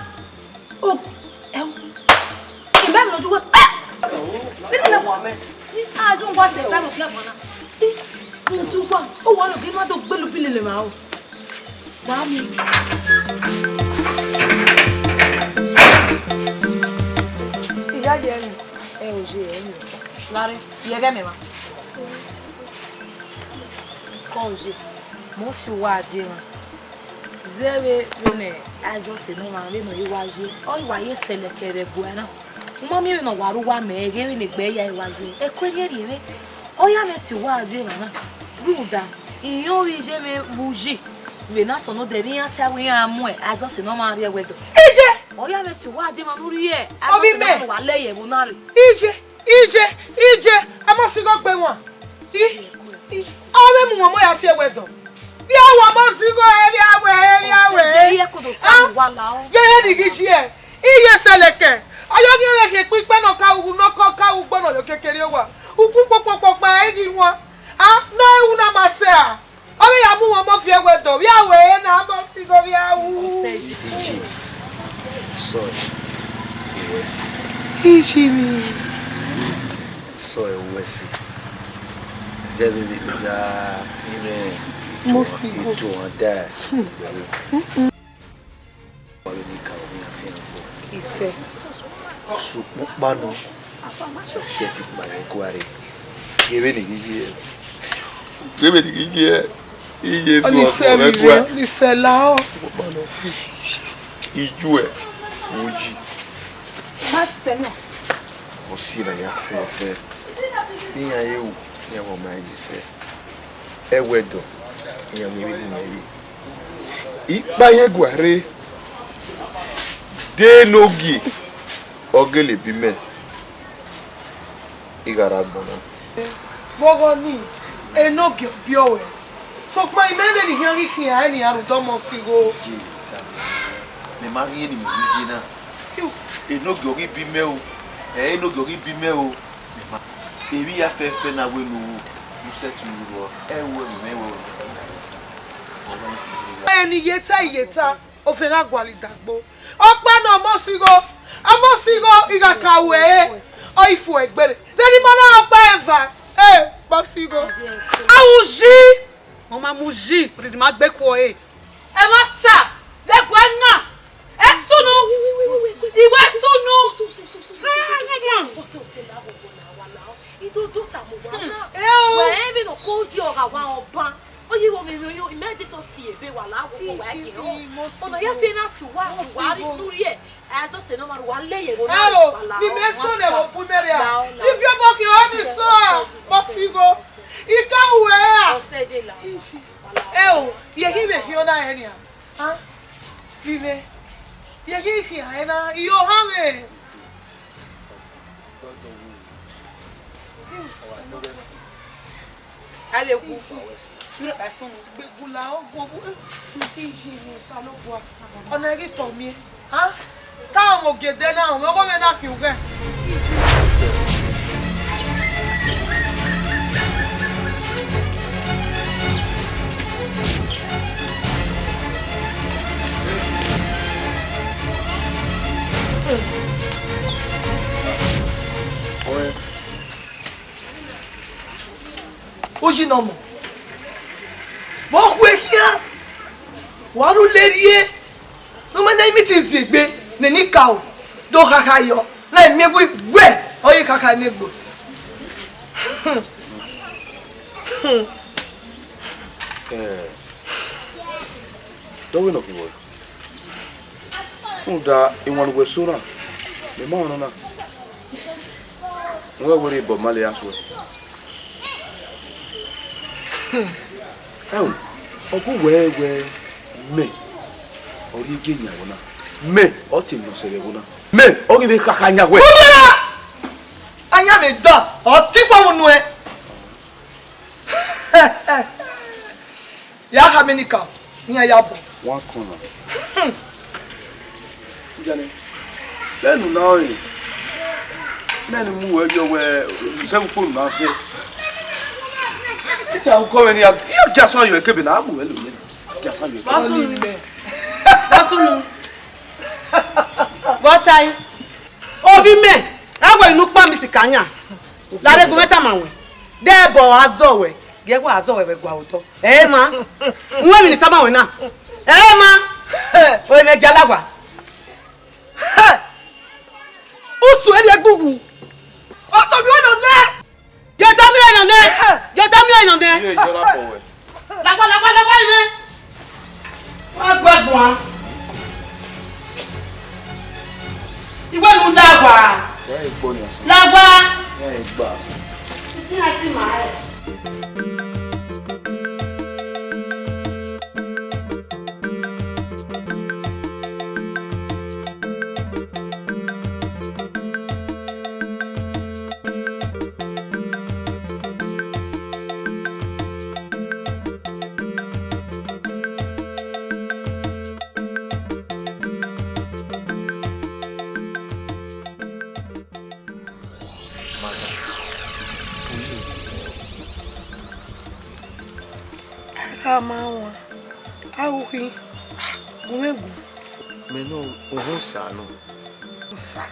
O, ẹ, imẹ mi lọju wẹ. Ẹ! Nene lẹ wa mẹ. Ni a ju wa sẹ fẹ mo fi agbọn na. Ni tu wa, o wa lo gbe ma do gbelu bi lele ma o. Wa mi. Iya ye mi. Ẹ o je ẹ mi. Lare, ye ghe mi ma. Kọ je. Mo ti wa die ma. Zẹ vbe, vbene Azọse ne ọmwa vbene ọ ye wa ye, ọ wa ye sẹlẹkẹ rre ẹguae na. U ma miẹn vbene ọ wa rre uwa mẹ, ẹghẹ vbene egbe ya i wa ye, ẹko rhiẹnrhiẹn mwẹ. Ọ ya mwẹ tie uwa dee emwa na. Rhunmwuda, irẹn ọre iye mwẹ vbe uyi, vbe ne asọn nodẹ vbe iran ta wẹ iran mu Azọse ne ọmwa rrie ẹwẹdọ. Iye! Ọ ya mwẹ tie uwa dee emwa ne u rhie Azọse ne ọmwa wa lẹ ye ẹvbo na rre. Iye! Iye, iye, Amosigho gbe wan. I, i, ọ vbe mu wọn mọ ya fi ẹwẹdọ. Vbe a wẹ Amosigho, vbe a wẹ, vbe a wẹ. Ọsẹ ye kodo ta wa la o. Ghe ni ghi ye. Iye sẹlẹkẹ. Ọ ya ghi rẹn khin ekpikpẹ ne ọ ka ughu, ne ọ ka, ka ugbo ne ọ yo kekere owa. Ukhu kpokpokpokpo ẹ ghi wan. A, ne ọ ru na ma sẹ a. Ọ vbe ya mu wọn mọ fi ẹwẹdọ, vbe a wẹ na Amosigho vbe a ru. Iye, sọ ẹ, uwẹ si. Iye mi. Sọ ẹ, uwẹ si. Zẹ vbe vbe gha, imẹ Amosigho. Ito wan da. Wa vbe ni ka owian fian fo. Isẹ. Sokpan ọkpa nọ, ọ sẹtin kpa ye guare. Ghe vbene I ghi ye. Ghe vbene I ghi ye. Iye Jesu ọmọ mwẹ guẹ. Ọni sẹ la ọ. Sokpan ọkpa nọ. Ijuẹ, uyi. Ọ si na ya fẹfẹ. Iran ye ru, iran wẹ ọ ma ye sẹ. Ẹwẹdọ, iran wẹ vbene iran ye. Ikpa ye guare, de enogie, ọ gele bi mẹ, I gha rre agbọn na. Vbe ọghọ nii, enogie ọ biẹ ruẹ, sokpan imẹ vbene I khian ghi khian ẹre ne iran rhunmwuda Amosigho. Mẹ ma ghi rẹn ne imẹ ghi ye na. Enogie ọ ghi bi mẹ o, ẹ, enogie ọ ghi bi mẹ o. Emwi ya fẹfẹ na wẹ ne u, u sẹtin ru rọ, ẹ i ru ẹmwẹ mwẹ wẹ. Ẹni yeta yeta, ọ fẹ gha gualọ idagbo. Ọkpa nọ Amosigho, Amosigho, I gha ka ruẹ ẹre. Ọ i fo egbe rre. Vbene ima na gba eva. Ẹ, Bọsigho. A wu yi. Ọ ma mu yi, rhirhi ma gbe kuọ ẹre. Ẹmwata, vbe ẹguae na, ẹ sunu, I wẹ sunu. Ẹ o. Wẹ vbene ọ ko di ọghe wa ọban. Oyi wo vbe emwi oyo, imẹ de to si ebe wa la wo ko wa ye o. Ọna ya fi na tu wa, wa ri tu rie. A zọ sẹ ne ọ ma ru wa le ye wo na. Ẹ o, ne imẹ sunu ẹvbo bu imẹ rria. Ifi obọ khian ọni sọ a, Bọsigho. I ka ru ẹre a. Ẹ o, ye ghi vbe khian ọna rẹ nian. A, vbe imẹ, ye ghi khian ẹre na, I yo ohan mwẹ. A vbe wu, irẹn ka sunu. Gbegula ọguọbu, iye ne Osanobua. Ọna ghi tọ miẹn. A, ta ọmọ ogede na, ọmọ ọghọmwẹ na khian ughẹ. Uyi nọ mọ. Vbe ọ khue khian, wa ru le rrie, ne u ma na imiti ziegbe, ne eni ka o, do khakha yọ, na miẹn wẹ wẹ ọ ye khakha ne egbe. Ẹ, dọvbe nọ khin vbọ? Rhunmwuda iwan ne uwẹ so na, mẹ ma ọnọ na. Wẹ wẹ rre Bob Marley ya suẹ. Ẹo, ọ gu wẹ wẹ mẹ ọ rhie gie yan ẹvbo na. Mẹ ọ te nọ sẹ vbe ẹvbo na. Mẹ ọ ghi vbe khakha yan wẹ. Ubara! Ayan vbe da, ọ te ifọnmwẹ nuẹn. Ya khama eni ka, iran ya bọ. Wa kọnọ. Ighẹ ne, vbene u na rẹn, nene mu wẹ yọ wẹ, usẹ vbe ukpo na sẹ. Ita ukọ mwẹ ne ya, ya gia sẹ yọ ekebe na, a mu wẹ lo nene. Gia sẹ yọ ekebe. Bọsunu. Bọsunu. Vbọtae. Ovbi mẹ, a wẹ inu ukpa mi sika yan. Lare gu mwẹ tama wẹ. Dẹ bọ a zọ wẹ. Gie wa zọ wẹ vbe gua otọ. Ẹ ma. Uwẹ mi ni tama wẹ na. Ẹ ma. O ne gia lagua. Usu eri egbughu. Ọtọ mi wẹ nọ nẹ. Gie tama wẹ nọ nẹ. Gie tama wẹ nọ nẹ. Iye iyọra bọ wẹ. Lagua, lagua, lagua imẹ. Wa gbe guan. Iwẹ nu lagua. Ẹ gbo ni ọsẹ. Lagua. Ẹ gba. Isi na si ma ẹ. A gha ma wan, a ru khin, gu mwẹ gu. Mẹ nọ, ohẹn Osa nọ. Osa,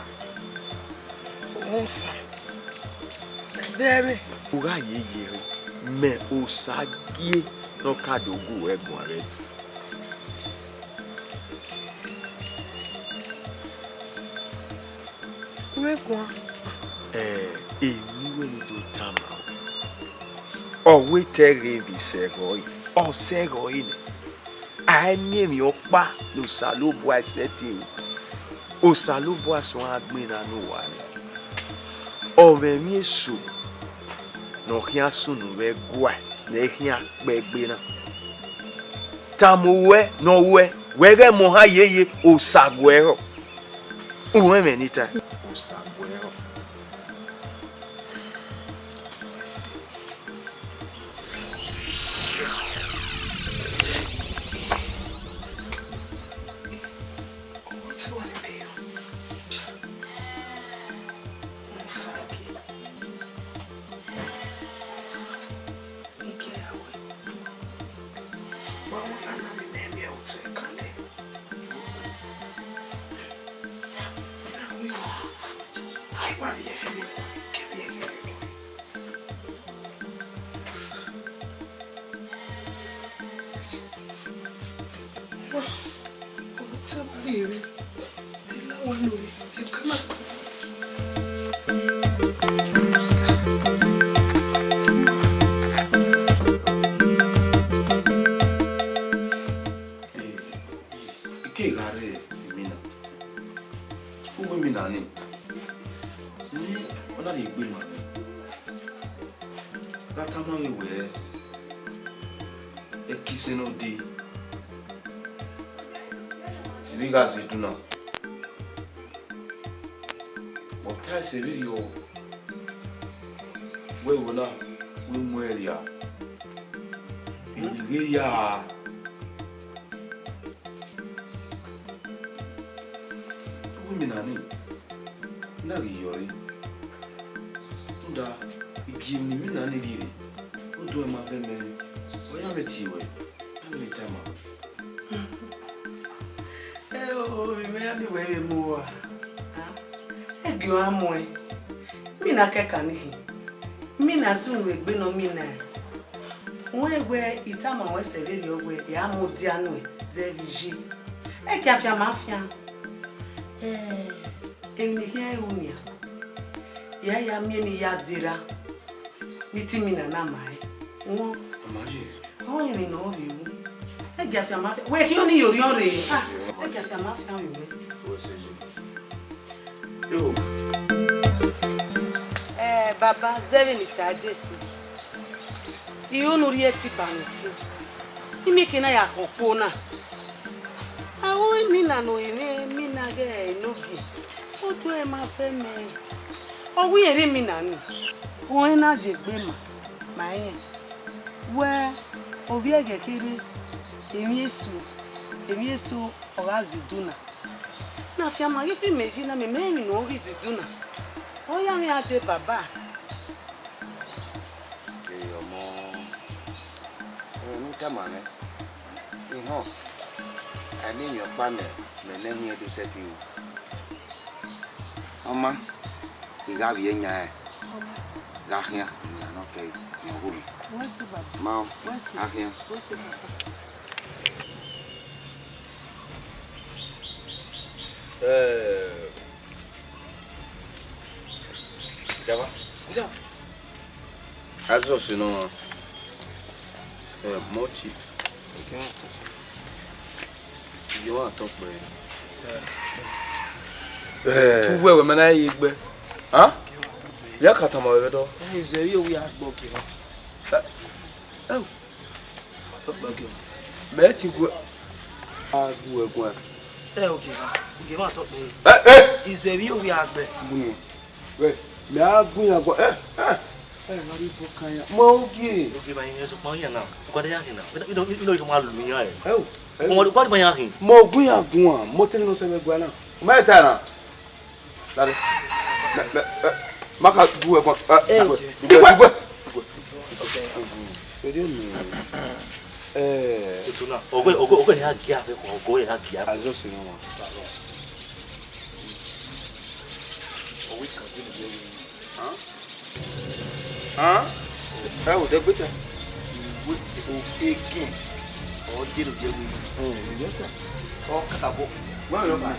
ohẹn Osa. Ẹdẹ mwẹ. U gha ye ye rre, mẹ Osa gie ne ọ ka do gu ruẹ guan rre. Vbe guan? Ẹ, emwi wẹ ne u do tama. Ọ wẹ te ẹghẹ vbe sẹ ẹghẹ ọre, ọ sẹ ẹghẹ ọre nẹ. A i miẹn emwi ọkpa ne Osanobua sẹtin ru. Osanobua suẹn agbọn na ne uwa nẹ. Ọ mwẹ emwi eso ne ọ khian sunu vbe ẹguae ne ẹ khian kpẹ egbe na. Tama uwẹ ne ọ wẹ, wẹ ghẹ mọ ohan yeye, Osa gu ẹre rrọọ. U rẹn mwẹ ne I tae? Osa gu ẹre rrọọ. Wa vbe ẹghẹ rre, ke vbe ẹghẹ rre. Ọmọ te wa rrie vbe, de la wa nọ vbe, de ka na. Ike gha rre imina. Uwu imina ni, ne ọ na rhie egbe ma mwẹ. Gha tama mwẹ wẹẹ, ẹki sẹ ne ọ dee, I vbe gha zẹ edunna. Ọ ta ẹse vberriọ wẹẹ, ẹvbo na, wẹ mu ẹn rria, I ghi ya. Uwu imina ni, na ghi yọ re. Rhunmwuda, igie ne imina ni rhie rre, oduẹ ma vẹ mẹ, ọ ya mwẹ tie ruẹ, a vbe tama. Ẹ o, ovbi mwẹ, a miẹn wẹ vbe mu ua. A, ẹ gie ọnrẹn mu ẹn. Imina kẹkan ni khin. Imina sunu egbe ne ọ mina ẹn. Wẹ wẹ I tama ruẹ sẹ vberriọ wẹẹ, I a mudia nuẹn zẹ vbe iye. Ẹ gie afianma fian. Ẹ, emwi ne I khian ru nian, I a ya miẹn ne I ya zẹ erha. Ne I te imina na ma ẹn. Wọ, ọ ma ye. Ọ rẹn emwi ne ọ vbe ru. Ẹ gie afianma fian. Wẹ khian ọnii ye orhiọn rre. Ah, ẹ gie afianma fian vbe wẹ. Ẹ, baba, zẹ vbene I ta desi. I ru unu rhie ẹtin ba mwẹ ẹtin. Imike na ya khọn kpo na. Aro imina ne ọ re mwẹ, imina ghẹ enogie. Oduẹ ma vẹ mẹ. Ọ wẹ irẹn rhie imina ni. Uwẹ na je egbe ma, ma rẹn. Wẹ, ovbi ẹghẹ kherhe, emwi eso, emwi eso ọ gha zẹ edunna. Ne afianma ghi fi mẹ yi na, mẹ ma rẹn emwi ne ọ ghi zẹ edunna. Ọ ya mwẹ a dee baba. Ee, ọmọ, ẹ, ne u tama mwẹ, I họn, a i miẹn emwi ọkpa ne mẹ ne ẹhin do sẹtin ru. Ọ ma, I gha vbiẹ yan ẹn, gha khian, emwi ne ọ kẹe, ne ọ gho mwẹ. Wẹ sẹ baba. Ma, wẹ sẹ, a khian. Wẹ sẹ baba. Ẹ, Java, Java. Azọ sẹ nọ, ẹ, Mọti. Iye wa tọ kpẹ. Ẹ. Tu wẹ wẹ ma na ye gbe. Ha? Ya ka tama wẹ dọ. Ẹ, zẹ yo wi agbọ ke. Ẹ, ẹ. Mẹ ti gu, a gu ẹguae. Ẹ, ogie mwa, ogie mwa tọ kpẹre. Ẹ, ẹ! Izẹ vbe ovbi agbẹ. Gbunu. Wẹ, mẹ a gu iran guan. Ẹ, ẹ! Ẹ, ma rhie ibọ kan ya. Ma ogie. Ogie mwa, iran sokpan iran na. Guan ya khin na. Ino, ino, ino, ma lu iran ẹ. Ẹ o, ẹ o. Guan, guan ma ya khin. Ma gu iran guan. Ma te ne ọ sẹ mwẹ guan na. Ma ta na. Dade. Mẹ, mẹ, ẹ, ma ka gu ẹguae. Ẹ, ẹ, dugbe, dugbe, dugbe. Erriọ nẹ, ẹ, tutu na, ọgọ, ọgọ, ọgọ ya gia fẹ kọ, ọgọ ya gia. Azọ sẹ nọ ma. Ọgọ kan de nọ ye. Hàn? Hàn? Ẹ o, dẹgbeta. Wẹ, o, egen. Ọ de nọ ye wẹ. Ẹ, ẹ, ọ kakabọ. Wẹ, wẹ, wẹ.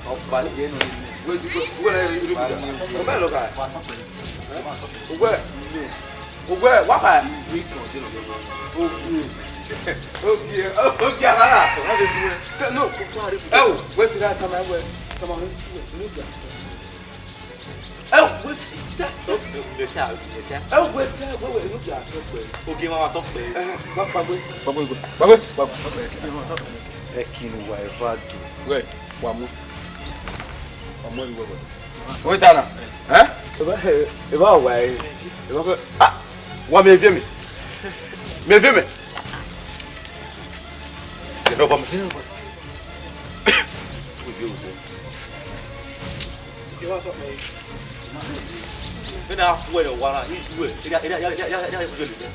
Ọ kpali ye nọ. Wẹ, wẹ, wẹ, wẹ, wẹ. Ọ bẹ lọ ka. Wẹ, wẹ, wa ka. Ogie, ogie, ogie, agbara. No. Ẹ o, wẹ si da tama wẹ, tama wẹ, wẹ, wẹ. Ẹ wẹ si da. Mẹta, mẹta. Ẹ wẹ da, wẹ, wẹ, unu dia tọ kpẹ. Ogie mwa tọ kpẹ. Ẹ, wa kpagbe. Kpagbe, kpagbe, kpagbe. Ẹ kinu wa eva do. Wẹ, wa mu. Wa mu ẹre wẹ wẹ. Wẹ ta na. Ẹ? Eva, eva wa ẹ. Eva kẹ. Ah! Wa mẹ viẹ mẹ. Mẹ viẹ mẹ. Ẹ dọ bọ mẹ. Vbene a khuẹ ne ọ wa na, I ju ẹre, ya, ya, ya, ya, ya, ya, ya, ya, ya, ya, ya, ya, ya, ya, ya.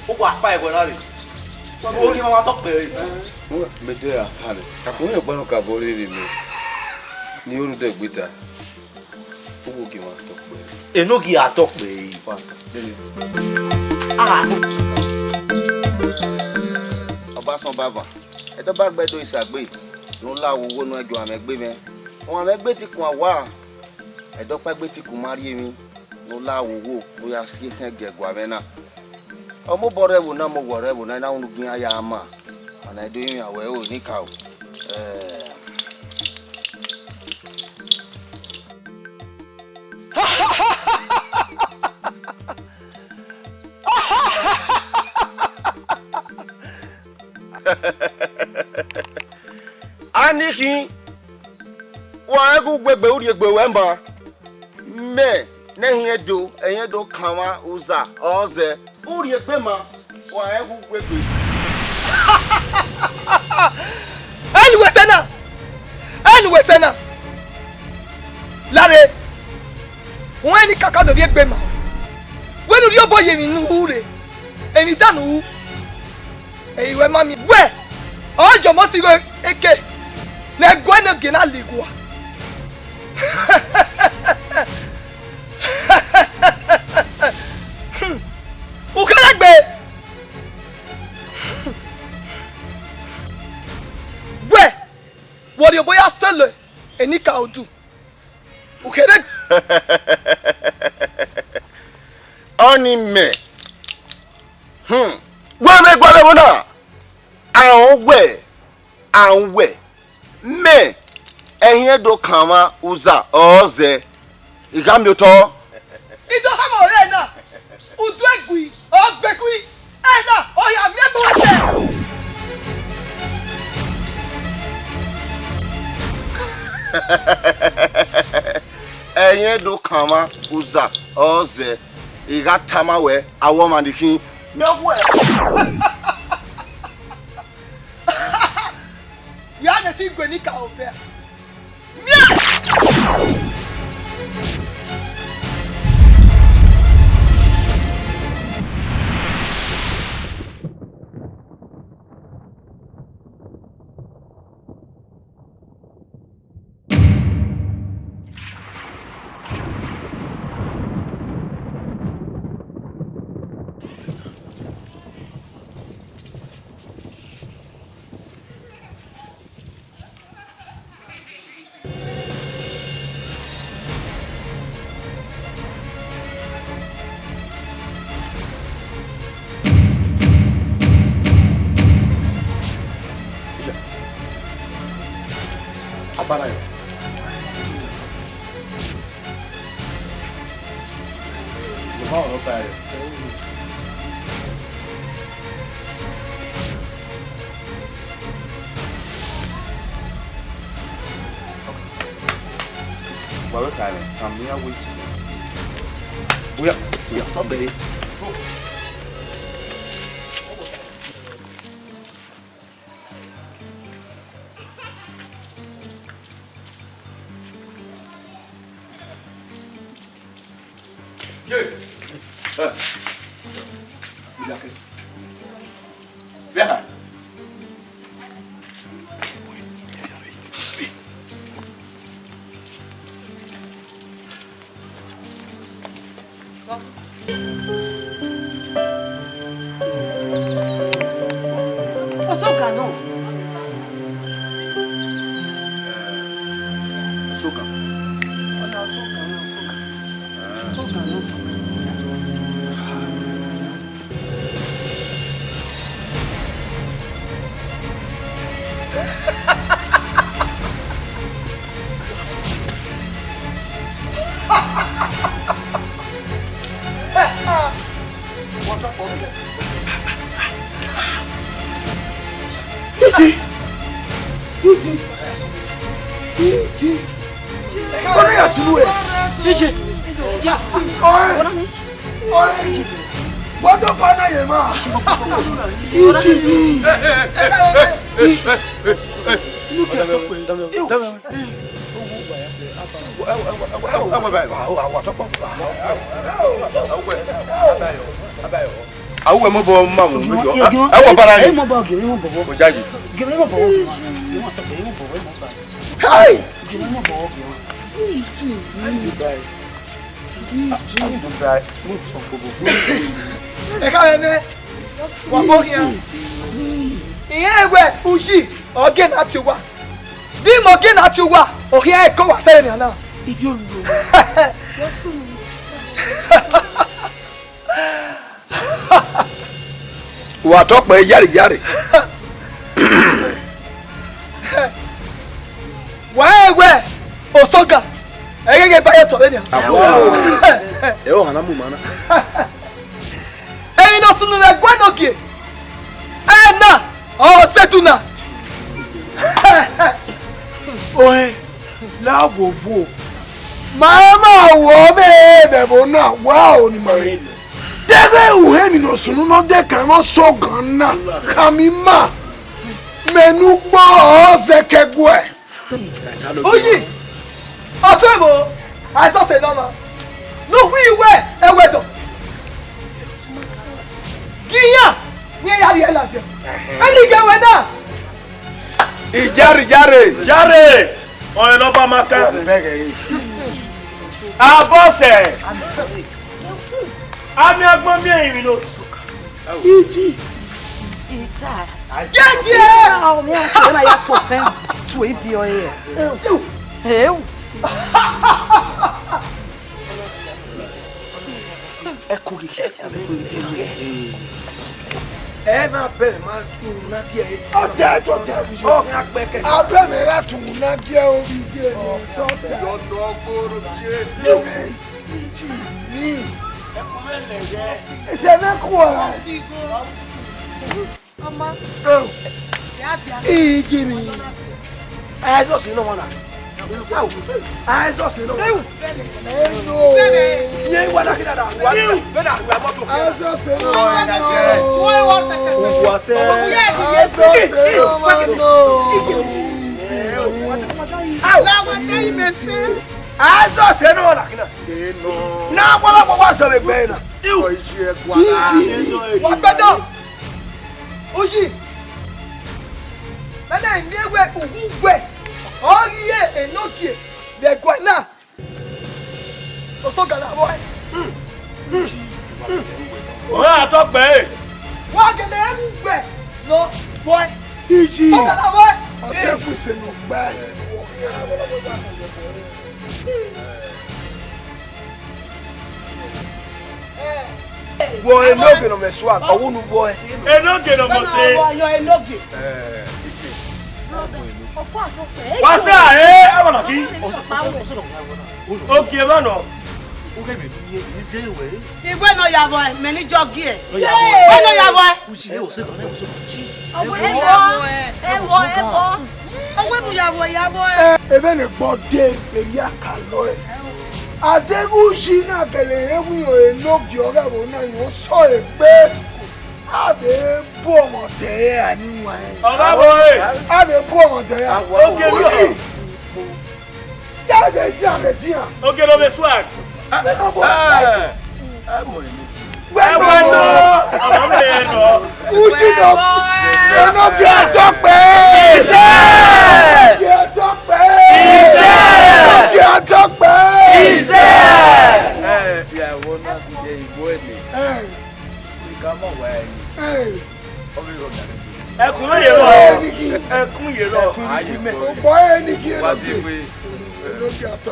Ọ wa kpa ẹguae na rre. Ogie mwa tọ kpẹ re. Mẹ de ra sare. Kakun yẹn gbanọ ka bọ rere mẹ. Ni oru dẹ gbe ta. Uwu Enogie a tọ kpẹre. Ah. Ọbasan Ọbava, ẹdẹ ọba gbe do isagbe ne u la wo ugho ne u gie uwanmwẹ egbe mwẹ. Uwanmwẹ egbe ti kun awa, ẹdẹ ọkpa egbe ti kun ma rhie emwi ne u la wo ugho ne u ya si etẹn gie ẹguae mwẹ na. Ọ mobọ rre ẹvbo na, mobọ rre ẹvbo na, I na wunu gie iran ya ma. Ana do rinmwian wẹ o, Enikaro. Eh. Anikhin, wa rẹn gu ugbegbe, u rhie egbe ruẹ ma. Mẹ ne ẹhiẹn do, ẹhiẹn do kanmwa uza, ọ zẹ. U rhie egbe ma, wa rẹn gu ugbegbe. Ẹi ne uwẹ sẹ na, ẹi ne uwẹ sẹ na. Lare, u rẹn ni kaka do rhie egbe ma. Wẹ ne u rhie obọ ye emwi ne u ru rre, emwi dan ne u ru. Ẹ i wẹ ma miẹn wẹ, ọ yọ ọmọ si igho eke ne ẹguae ne ọ gie na la igua. U kherhe gbe. Wẹ, wẹ ọ rhie obọ ya sẹlẹ Enikaro udu. U kherhe. Ọni mẹ. Hmm. Wẹ vbe gualọ ẹvbo na, a rẹn wẹ, a rẹn wẹ, mẹ, ẹhiẹn do kanmwa uza ọ zẹ, I gha miẹn otọ. I do khama ọre na, udu ẹgui, ọ gbe gui, ẹna, ọ ya miẹn gbe uwẹ sẹ. Ẹhiẹn do kanmwa uza ọ zẹ, I gha tama wẹ, awọ ọmwa ni khin. Miẹn ọghuẹ. Wẹ a nẹ te I gu Enikaro vbe a? Miẹn! Abana yo. Lo ma ọrọ ba ẹre. Wa wẹ kha rẹn, ka miẹn ya wẹ. Oya, oya, stop there. Ye. Eh. Bịa ke. Bịa ka. Ọsọkan nọ. Ọsọkan. Ọna ọsọkan, ọna ọsọkan. Ọsọkan nọ, ọsọkan. Iji. Iji. Iji. Ọnọ ya sunu ẹ. Iji. Ọnọ. Ọnọ. Wọ́n tó pa náà yẹn máa. Iji ni. Inú kí ẹ tó pé. Awu wẹ mọ bọ ma mu mi jọ. Awu bara ni. Ẹ mọ bọ gẹrẹ mọ bọ. Ko jaji. Gẹrẹ mọ bọ. Gẹrẹ mọ bọ. Hey! Gẹrẹ mọ bọ gẹrẹ. Iji ni. Eka mwẹ nẹ, wa bọ khian. Irẹn wẹ uyi, ọ gie ne a tie owa. Di mẹ ọ gie ne a tie owa, ọ khian ẹko wa sẹ nian na. Idiot. Wa tọ kpẹ yare yare. Wa rẹn wẹ Osoga, ẹghẹghẹ ba ye tọ vbe nian. Ẹ o hana mu ma na. Emwi ne ọ sunu vbe ẹguae ne ogie, ẹna ọ sẹ etu na. Oe, la wo wo. Ma ma wo vbe ẹvbo na, wa o ni ma re. Deghẹ uhẹn emwi ne ọ sunu ne ọ dekan mwẹ Osoga na, khama ima, mẹ ne ugbo ọ zẹ kẹguẹ. Uyi, ọ sẹ vbo, a i sẹ ọse ne ọmwa. Ne u khui wẹ ẹwẹdọ. Gie iran, ne iran ya rhie ladian. Ẹni ghe wẹ na. Iyare, iyare. Iyare, ọnrẹn ne ọ ba ma kan. Abọsẹ. Amiangbọn miẹn emwi no. Iji. Ita. Yẹgiẹ! Ao, mẹ a sẹ na ya kpọ fẹn tu ebi ọre. Eu. Ẹ ku ghi. Ẹ na bẹ ma tun na biẹ. Ọtẹ, ọtẹ. Ọ gha kpẹkẹ. Abẹ mẹ ra tun na biẹ o. Ọtẹ. Yọ nọ gboro biẹ. Iji ni. Ẹsẹ̀ mẹ kú ọ̀rọ̀. Iji ni. Ẹsẹ̀ ọ̀sẹ̀ náà wọn na. Ẹsẹ̀ ọ̀sẹ̀ náà wọn na. Ẹnu. Yẹn wà lákì dáadáa. Wà á bẹ̀rẹ̀ àgbà mọ́tò. Ẹsẹ̀ ọ̀sẹ̀ náà wọn na. Ẹsẹ̀ ọ̀sẹ̀ náà wọn na. Ẹsẹ̀ ọ̀sẹ̀ náà wọn na. Na ọpọlọpọ wa sọ vbe egbe na. Iji. Wa gbẹdọ. Uyi. Nana eni ẹwẹ uwu wẹ. Ọ ghi re enogie vbe ẹguae na. Osogala vbọe. Ọ ra tọ kpẹre. Wa gele emu wẹ nọ vbọe. Iji. Osogala vbọe. Ọ sẹ ku ise nọ gbae. Wọ enogie nọ mwẹ swag, ọ wu unu vbọe. Enogie nọ mwẹ ọse. Wa sẹ a, ẹ, ẹ, wa na fi. Ogie vba nọ. Iwẹ nọ ya vbọe, mẹ ni jọ gie. Iwẹ nọ ya vbọe. Ẹvọ, ẹvọ, ẹvọ. Ọwẹ nu ya vbọe, ya vbọe. Ẹ, ẹmwẹ ne gbọ de, erriọ akalọ ẹre. Adeghẹ uyi na gele rre winna enogie ọghe ẹvbo na, rẹn sọ egbe. A vbe bu ọmwa dẹ ẹre a ni wan ẹre. Ọ gha vbọe. A vbe bu ọmwa dẹ ẹre a. Ogie vbọe. Ya vbe dian, vbe dian. Ogie nọ mwẹ swag. Ẹwẹ nọ, ọmọ mi ẹ nọ. Uji nọ. Enogie tọ kpẹre. Isẹ. Enogie tọ kpẹre. Isẹ. Enogie tọ kpẹre. Isẹ. Ẹ, ya wo na ti ye ibo ene. Ẹ. Ika mọ wa ẹyin. Ẹ. Ẹkun ye rọ. Ẹkun ye rọ. Ọkpọ ẹre ni gie enogie. Enogie atọ.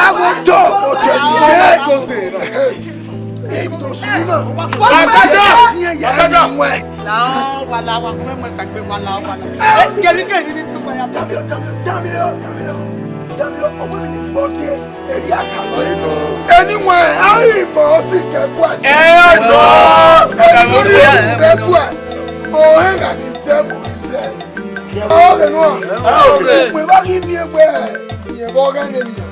Agodo oto ẹni ye. Èmi tó sùn náà. Ọ̀gádà! Ọ̀gádà! Ẹ, kẹ̀mí, kẹ̀mí ní gbogbo ẹ̀. Dàbí ọ, dàbí ọ, dàbí ọ, dàbí ọ, dàbí ọ, ọwọ́ mi ní gbọ́ dé, èyí àkàlọ́ yìí. Ẹni wọn ẹ̀, a rí ìmọ̀ ọ sì kẹ́kọ̀ọ́ àti. Ẹ ẹ dọ́! Ẹni tó ní oṣù kẹ́kọ̀ọ́ ẹ̀, òun ẹ̀ gà ní sẹ́mu ní sẹ́mu. Ọ̀rẹ́ náà, òpè bá kí mi ẹgbẹ́ ẹ̀, ìyẹn bọ́ gẹ́gẹ́ nìyẹn.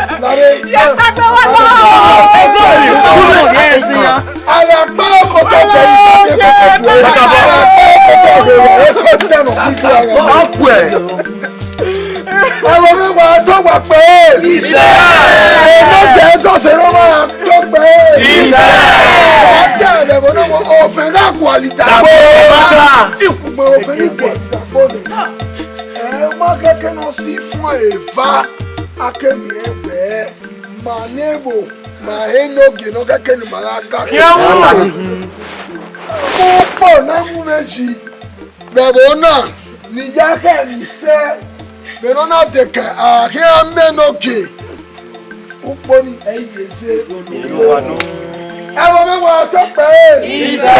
Lare. Ye kagbe wa lọ. Ẹgbẹ́ mi, ọmọ yẹn ẹ̀sìn yan. Ara gbọ́ kò tó jẹ́ ìgbà tó kò tó. Ara gbọ́ kò tó jẹ́ ìgbà tó kò tó. Ọkùẹ. Ẹ̀rọ mi wà tó wà pé. Ìṣe. Èmi jẹ́ sọ̀sẹ̀ ló máa tó pé. Ìṣe. Ọjọ́ ìlẹ̀wọ̀n náà wọ òfin náà kò àlìjà. Dàgbò bàbá. Ìkùnmọ̀ òfin ní kò àlìjà gbọ́dọ̀. Ẹ má kẹ́kẹ́ náà sí fún èèfà. Akẹ́mi ẹgbẹ́. Ma nebo, ma he nogie nọ kẹkẹ ne ma gha ga. Khian mu. Mu kpo na mu meji. Vbe ẹvbo na, ne I ya khẹ ne I sẹ, vbe ne ọ na dekẹ, a khian mẹ nogie. Ukpo ni ẹ i ye je. Ẹvbo mwẹ wa tọ kpẹre. Isẹ.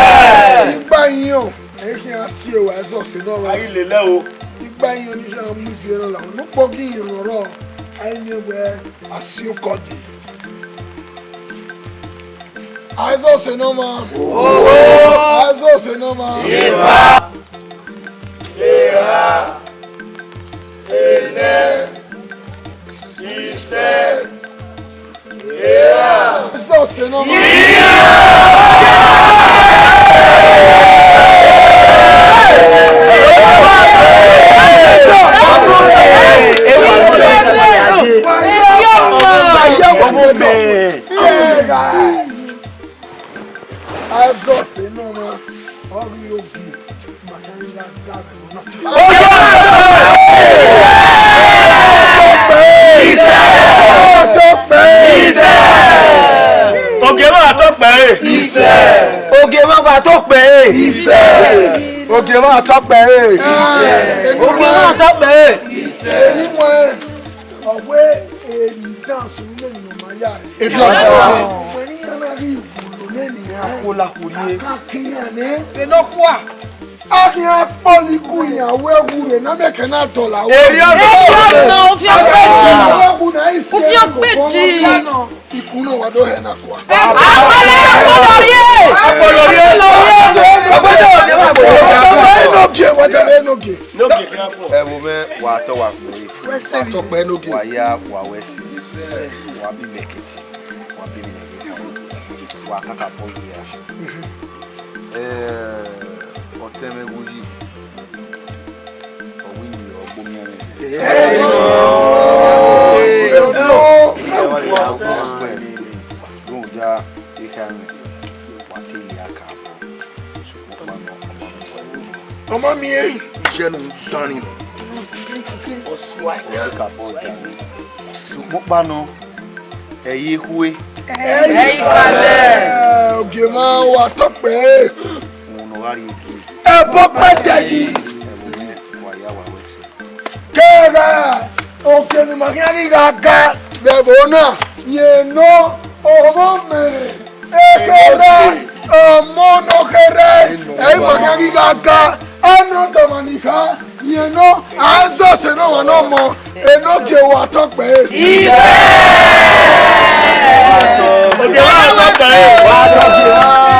Igba iyan, ẹ i khian tie ruẹ, Aizọse nọ. A ghi lele o. Igba iyan ni khian mu ivie na la. Ne ukpo ghi yan ọrọ, a i miẹn wẹẹ, a si okọ dee. Aizọse nọ ma. Aizọse nọ ma. Eva. Eha. Enẹ. Isẹ. Eva. Aizọse nọ ma. Aizọse nọ ma, ọ ghi ogie, ma ya gha ga ẹvbo na. Ogie ma tọ kpẹre. Ogie ma tọ kpẹre. Ogie ma tọ kpẹre. Ogie ma tọ kpẹre. Eni wẹẹ, ọ wẹẹ eni dance ne eni nọ ma ya rre. Eni ọ ma ya rre. Wẹẹ ne iran na ghi wulo ne eni hia. Akpolakhorhie. Aka ke iran nẹ. Enọkhua. A khian kpọlọ iku yan wẹ wu rre, na mẹ kẹ na dọla wẹ. Eri ọdọ. Eri ọdọ, ufiọkpẹji. Wẹ wu na isi. Ufiọkpẹji. Ikun na wa do hẹ na kua. Akpọlọ, akpọlọ rrie. Akpọlọ rrie. Akpọlọ rrie. Enogie, wa dẹ enogie. Enogie kẹ akpọ. Ẹvbo mwẹ wa tọ wa kpọ. Wa tọ kpẹ enogie. Wa ya wa wẹ si. Wa bi mẹ kẹti. Wa bi mẹ kẹti. Wa kaka bọ yi ya. Eh, ọtẹn mwẹ gho yi. Ọ wẹ iyẹn ọgbo miẹn mwẹ. Eh, no. Eh, no. Rhunmwuda, ekhọe mwẹ, wa te ya ka. Ọma miẹn. Iye ne u danni nọ. Ka bọ danni. Sokpan ọkpa nọ, ẹ i ye ekhue. Ẹ i kalẹ. Ogiemwa wa tọ kpẹ. Wọn nọ gha rrie ogie. Ẹbọ kpẹdẹ yi. Ẹvbo mwẹ, wa ya wa wẹ sẹ. Kẹgha, ogie ne ima khian ghi gha ga vbe ẹvbo na, yẹn nọ, ọmọ mẹ, ekherha, ọmọ ne ọ kherhe, ẹ i ma khian ghi gha ga, a nọ tama ni kha, yẹn nọ, a zẹ ọse ne ọmwa ne ọmọ, enogie wa tọ kpẹ. Ogie wa tọ kpẹ.